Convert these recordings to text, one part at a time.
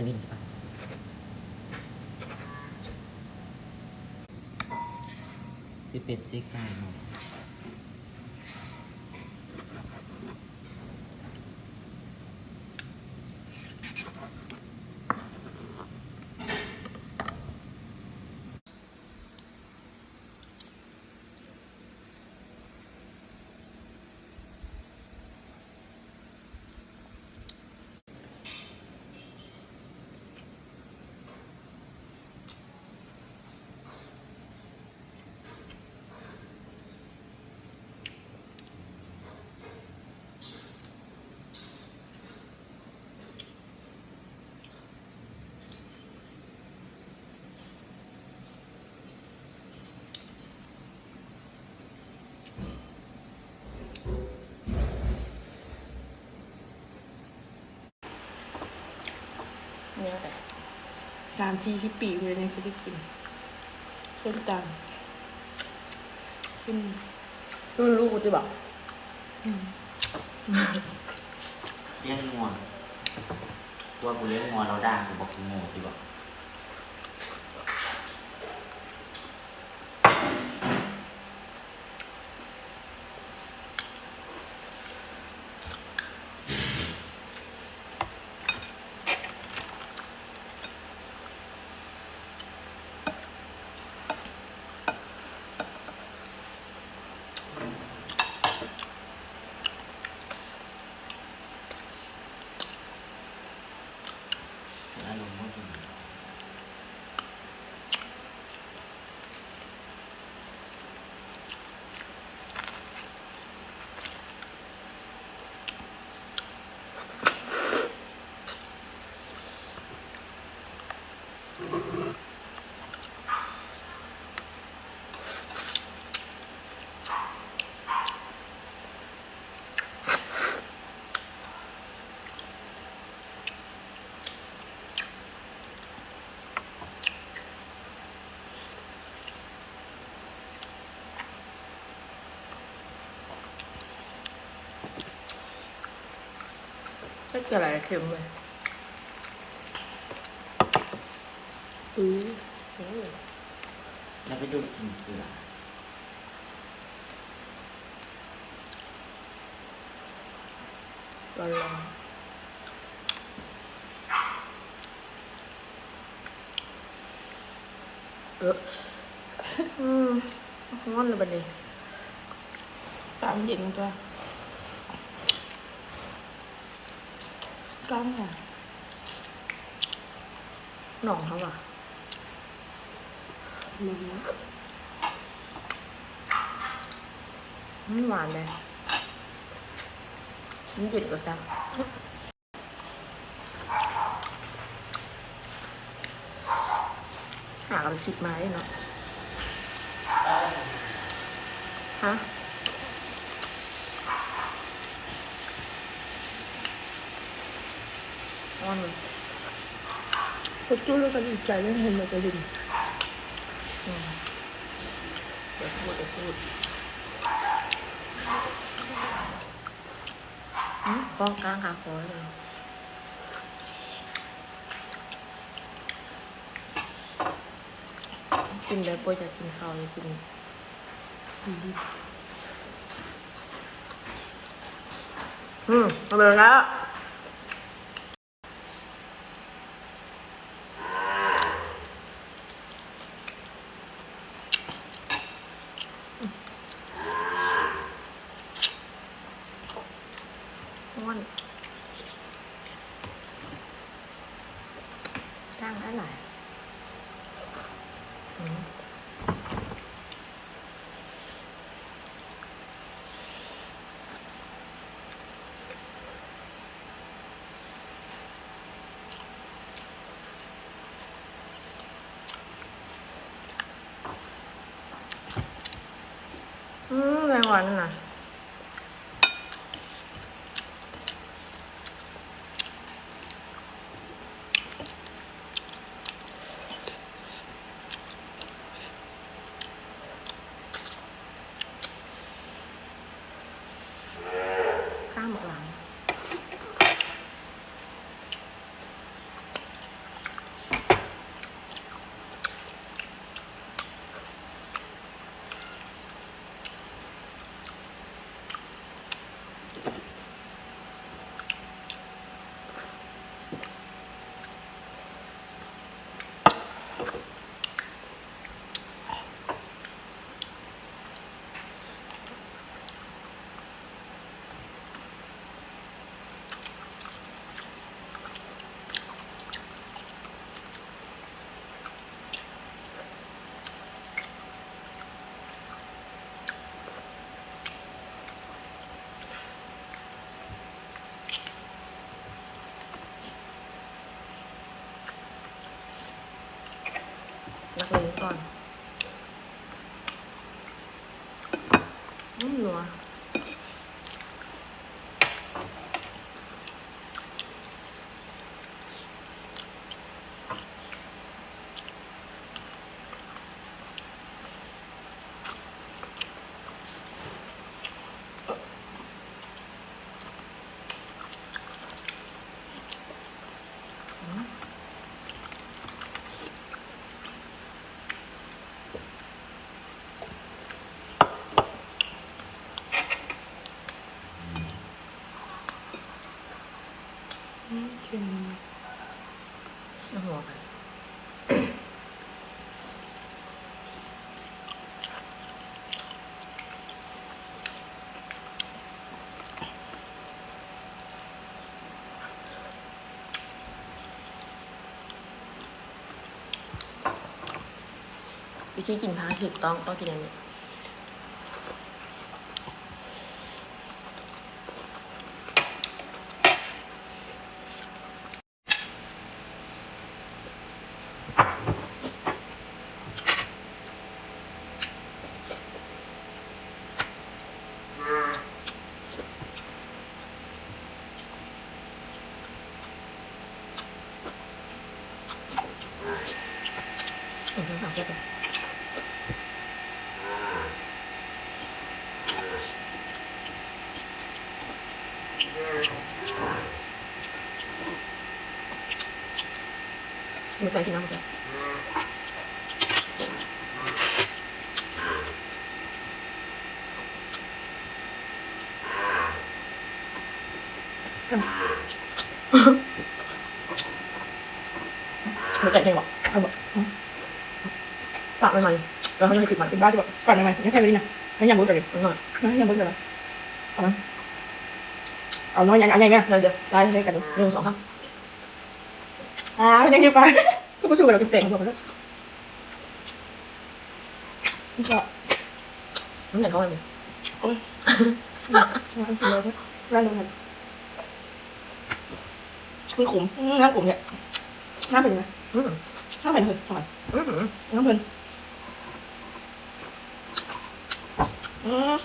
ວິນຊິປະ ຊິເປັດຊິໄກ່ເນາະ. ແນວໃດ ສາມສີ່ສິບປີພຸ້ນແຫຼະ ຍັງຊິໄດ້ກິນ ເປັນຕາ ກິນ ລຸ້ນລູກຕິບອກ ອືມ ລ້ຽງງົວ ຜົວກູລ້ຽງງົວ ລາວດ່າກູບໍ່ຄືໝູຕິບອກ. ເຮັດກະໄລເຄັມເລີຍ ອື ໂອ້ ແລ້ວໄປດູດກິນເກືອ. ຮ້ອນໆ ເອີ ອືມ ຮ້ອນແລ້ວບັດນີ້ ຕາມເຢັນຕົວະ ກ້າງຫວາ ໜອງເຮົາຫວາ. ມັນຫວານເດ ມັນເຢັນກວ່າຊະ ຫາກັນສິດມາເດ້ເນາະ ຮະ. ອືມ ເຮັດຈຸແລ້ວກໍດີໃຈ ໄດ້ເຫັນແລ້ວກໍຫຼິ້ນ ອືມ ຢ່າໂພດ ຢ່າໂພດ ອືມ ຂອງກາງຄາຄໍເລີຍ ກິນແບບບໍ່ຢາກກິນເຂົ້າ ຢາກກິນ ອືມ ອືມ ເອົາເບິ່ງແລ້ວ. ຮ້ອນ ກ້າງຫຼາຍໆ ອືມ. ອືມ ແມງວັນນະ. ຂ້າໝາກລາວ. ນັກເລງກ່ອນ. ອືມ ນົວ. ອືມ ເຄັມ. ວິທີກິນຜັກໃຫ້ຖືກຕ້ອງ ຕ້ອງກິນແນວນີ້. ບໍ່ໄດ້ເກັ່ງບໍ່? ເອົາບໍ່? ປາກໃໝ່ໆ ເອີ ເຮົາຍັງຄິດໃໝ່ ເປັນບ້າຊິບໍ່? ປາກໃໝ່ໆ ຍັງໃສ່ໄວ້ດີນະ ໃຫ້ຍຳບໍ່ໄດ້ເລີຍ ເອີ ໃຫ້ຍຳບໍ່ໄດ້ເລີຍ. ເອົາມາ ເອົານ້ອຍ ອັນໃຫຍ່ແມ່ ເດີ ໄດ້ ໄດ້ກັນ ໜຶ່ງ ສອງ ສາມ ອ່າ ມັນຍັງຢູ່ປາກ ຄືບໍ່ສຸກແລ້ວ ແຕກ ມັນບໍ່ໄດ້ ມັນກໍ ມັນແໜ້ນທ້ອງແລ້ວນີ້ ໂອ້ຍ ຮ້ານ ຮ້ານ ຮ້ານ ມັນຂມ ອືມ ນ້ຳຂມແທ້ ນ້ຳເປັນຫຍັງ? ອືມ ນ້ຳເປັນຫຍັງ? ອືມ ນ້ຳເພິ່ນ ອືມ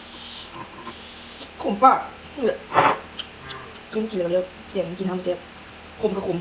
ຂມປາກ ກິນ ກິນແລ້ວ ແກງກິນທຳແຊບ ຂມກໍຂມ.